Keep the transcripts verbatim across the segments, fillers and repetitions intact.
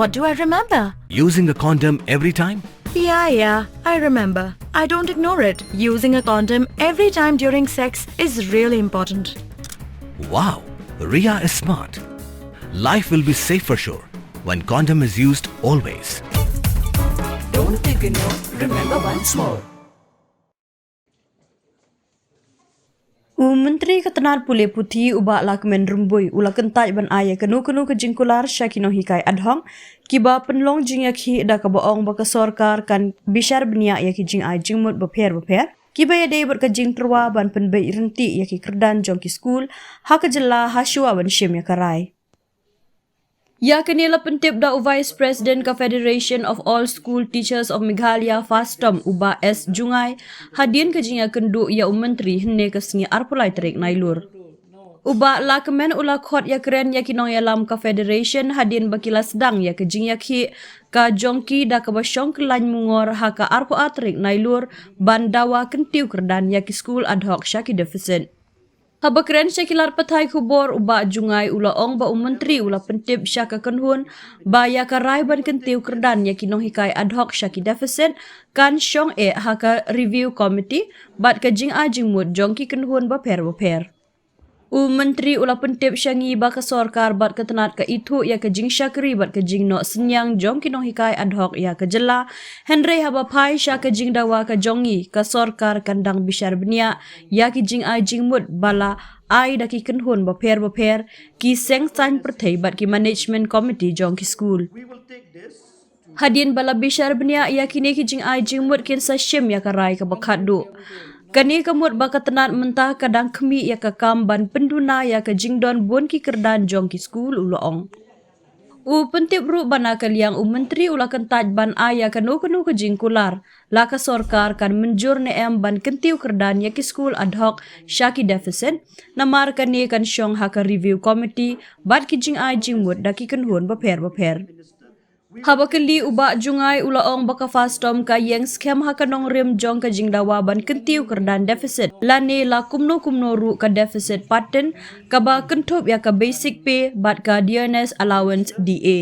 What do I remember? Using a condom every time? Yeah, yeah, I remember. I don't ignore it. Using a condom every time during sex is really important. Wow, Ria is smart. Life will be safe for sure when condom is used always. Don't ignore, remember once more. U Myntri ka tnat pule puthi u Bah Lahkmen Rymbui u la kyntait ban ai ïa kano kano ka jingkular sha ki nonghikai ad hoc kiba pynlong jingïakhih da kaba ong ba ka sorkar kan bishar bniah ïa ki jingai jingmut bapher bapher kiba ïadei bad ka jingtyrwa ban pynbeit ryntih ïa ki kyrdan jong ki skul ha ka jylla ha shuwa ban shim ïa ka rai. Ïa kane la pyntip da u Vice President ka Federation of All School Teachers of Meghalaya, FASTOM, u Bah S Jngai, hadien ka jingïakynduh ïa u Myntri hynne ka sngi arphew lai tarik Nailur. U Bah Lahkmen u la khot ïakren ïa ki nongïalam ka Federation hadien ba ki la sdang ïa ka jingïakhih ka jong ki da kaba shong kyllaiñ mungor ha ka arphew ar tarik Nailur ban dawa kyntiew kyrdan ïa ki skul ad hoc sha ki deficit. Haba kren sha ki lad pathai khubor u Bah Jngai u la ong ba u Myntri u la pyntip sha ka kynhun ba ïa ka rai ban kyntiew kyrdan ïa ki nonghikai ad hoc sha ki deficit kan shong eh ha ka review committee bad ka jingai jingmut jong ki kynhun bapher bapher. U Myntri u la pyntip sha ngi ba ka sorkar bad ka tnat ka ithuh ïa ka jingshakri bad ka jingnoh synñiang jong ki nonghikai ad hoc ïa ka jylla. Hynrei haba phai sha ka jingdawa ka jong ngi, ka sorkar kan dang bishar bniah ïa ki jingai jingmut ba la ai da ki kynhun bapher bapher, ki seng saiñ pyrthei bad ki management committee jong ki skul. Hadien ba la bishar bniah ïa kine ki jingai jingmut kin sa shim ïa ka rai kaba khatduh. Kane ka mut ba ka tnat mynta ka dang khmih ïa ka kam ban pynduna ïa ka jingdon bun ki kyrdan jong ki skul, u la ong. U pyntip ruh ba na ka liang u Myntri u la kyntait ban ai ïa kano kano ka jingkular, la ka sorkar kan mynjur ne em ban kyntiew kyrdan ïa ki skul ad hoc sha ki deficit, namar kane kan shong ha ka review committee bad ki jingai jingmut da ki kynhun bapher bapher. Haba kylli u Bah Jngai u la ong ba ka FASTOM ka ïeng skhem ha ka nongrim jong ka jingdawa ban kyntiew kyrdan deficit lane la kumno kumno ruh ka deficit pattern kaba kynthup ïa ka basic pay bad ka dearness allowance, D A.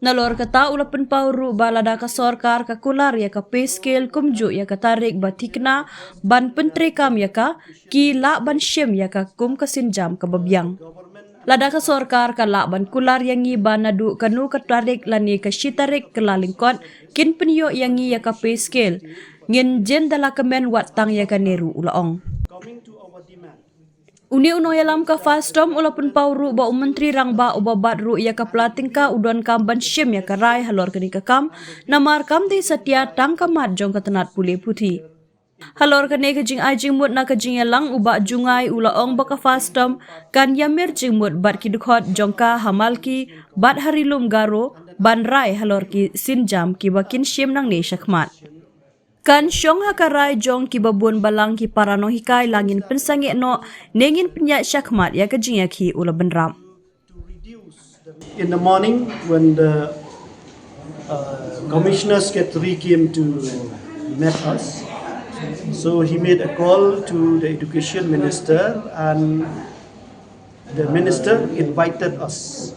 Nalor kata u la pynpaw ruh ba lada ka sorkar ka kular ïa ka pay scale kumjuh ïa ka tarik ba thikna ban pyntreikam ïa ka, ki lah ban shim ïa ka kum ka sienjam kaba biang. Lada ka sorkar ka lah ban kular ïa ngi ba naduh kano ka tarik lane ka shi tarik Kyllalyngkot kin pynïoh ïa ngi ïa ka pay scale, ngin jin da la kmen wat tang ïa kane ruh, u la ong. Une u nongïalam ka FASTOM u la pynpaw ruh ba u Myntri Rangbah uba bat ruh ïa ka pla tyngka u donkam ban shim ïa ka rai halor kane ka kam, namar kam dei satia tang ka mat jong ka tnat pule puthi. Halor kane ka jingai jingmut na ka jingïalang u Bah Jngai u la ong ba ka FASTOM kan ïamir jingmut bad ki dkhot jong ka ha Malki bad ha Ri Lum Garo ban rai halor ki sienjam kiba kin shim nangne shakhmat. Kan shong ha ka rai jong kiba bun balang ki para nonghikai la ngin pynsangeh noh ne ngin pynïaid shakhmat ïa ka jingïakhih, u la bynrap. In the morning, when the uh, commissioner secretary came to meet us, so he made a call to the education minister, and the minister invited us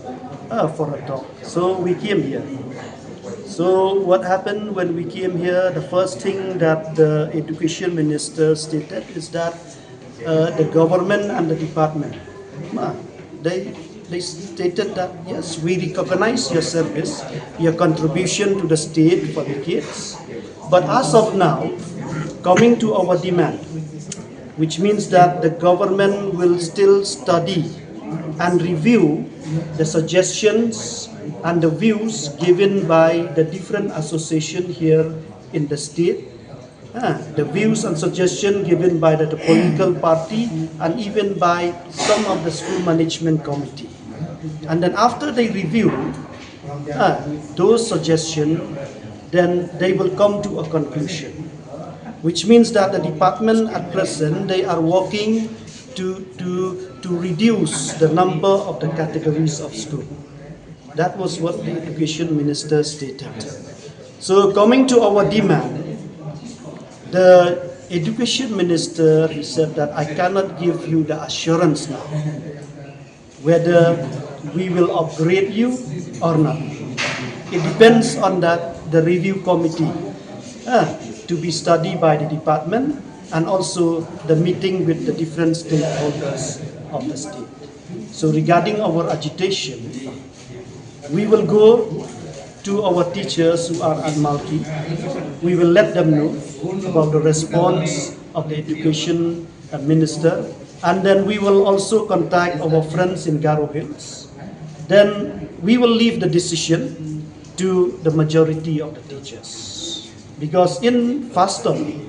uh, for a talk. So we came here. So what happened when we came here? The first thing that the education minister stated is that uh, the government and the department, uh, they they stated that yes, we recognize your service, your contribution to the state for the kids, but as of now, coming to our demand, which means that the government will still study and review the suggestions and the views given by the different association here in the state, uh, the views and suggestion given by the, the political party and even by some of the school management committee. And then after they review uh, those suggestions, then they will come to a conclusion, which means that the department at present, they are working to, to, to reduce the number of the categories of school. That was what the education minister stated. So coming to our demand, the education minister, he said that I cannot give you the assurance now whether we will upgrade you or not. It depends on that the review committee uh, to be studied by the department and also the meeting with the different stakeholders of the state. So regarding our agitation, we will go to our teachers who are at Malki. We will let them know about the response of the education uh, minister, and then we will also contact our friends in Garo Hills. Then we will leave the decision to the majority of the teachers, because in FASTOM,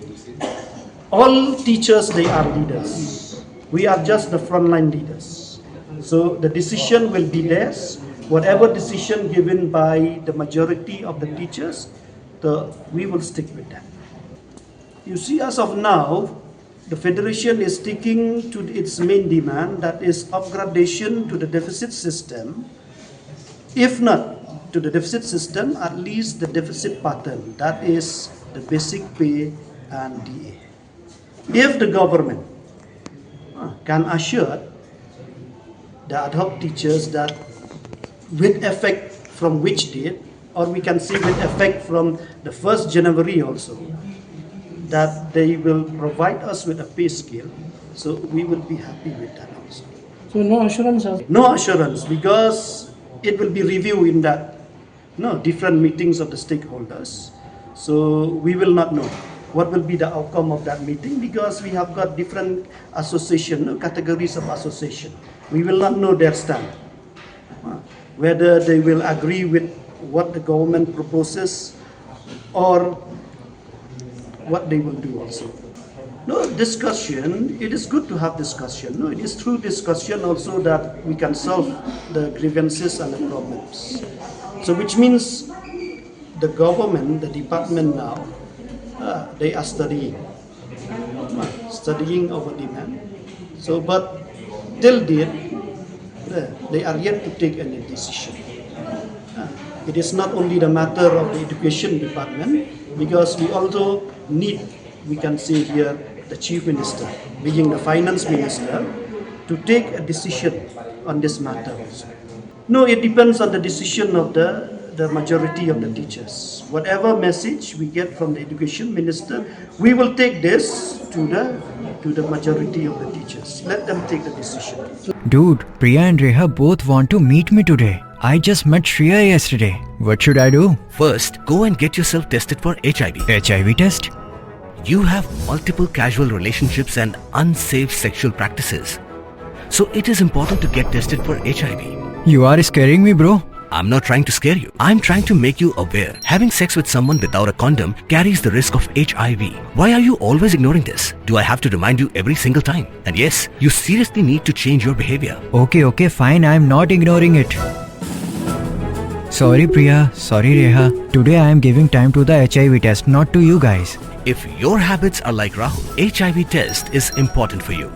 all teachers, they are leaders. We are just the frontline leaders. So the decision will be theirs. Whatever decision given by the majority of the teachers, the, we will stick with that. You see, as of now, the federation is sticking to its main demand, that is upgradation to the deficit system. If not to the deficit system, at least the deficit pattern, that is the basic pay and D A. If the government uh, can assure the ad hoc teachers that with effect from which date, or we can say with effect from the first January also, that they will provide us with a pay scale, so we will be happy with that also. So no assurance as No assurance, because it will be reviewed in that no different meetings of the stakeholders. So we will not know what will be the outcome of that meeting, because we have got different association, no, categories of association. We will not know their stand, uh, whether they will agree with what the government proposes or what they will do also. No, discussion, it is good to have discussion. No, it is through discussion also that we can solve the grievances and the problems. So which means the government, the department now, uh, they are studying, uh, studying our demand. So, but till date, uh, they are yet to take any decision. Uh, it is not only the matter of the education department, because we also need, we can say here, the chief minister, being the finance minister, to take a decision on this matter also. No, it depends on the decision of the, the majority of the teachers. Whatever message we get from the education minister, we will take this to the to the majority of the teachers. Let them take the decision. Dude, Priya and Reha both want to meet me today. I just met Shreya yesterday. What should I do? First, go and get yourself tested for H I V. H I V test? You have multiple casual relationships and unsafe sexual practices. So it is important to get tested for H I V. You are scaring me, bro. I'm not trying to scare you. I'm trying to make you aware. Having sex with someone without a condom carries the risk of H I V. Why are you always ignoring this? Do I have to remind you every single time? And yes, you seriously need to change your behavior. Okay, okay, fine. I am not ignoring it. Sorry, Priya. Sorry, Reha. Today I am giving time to the H I V test, not to you guys. If your habits are like Rahul, H I V test is important for you.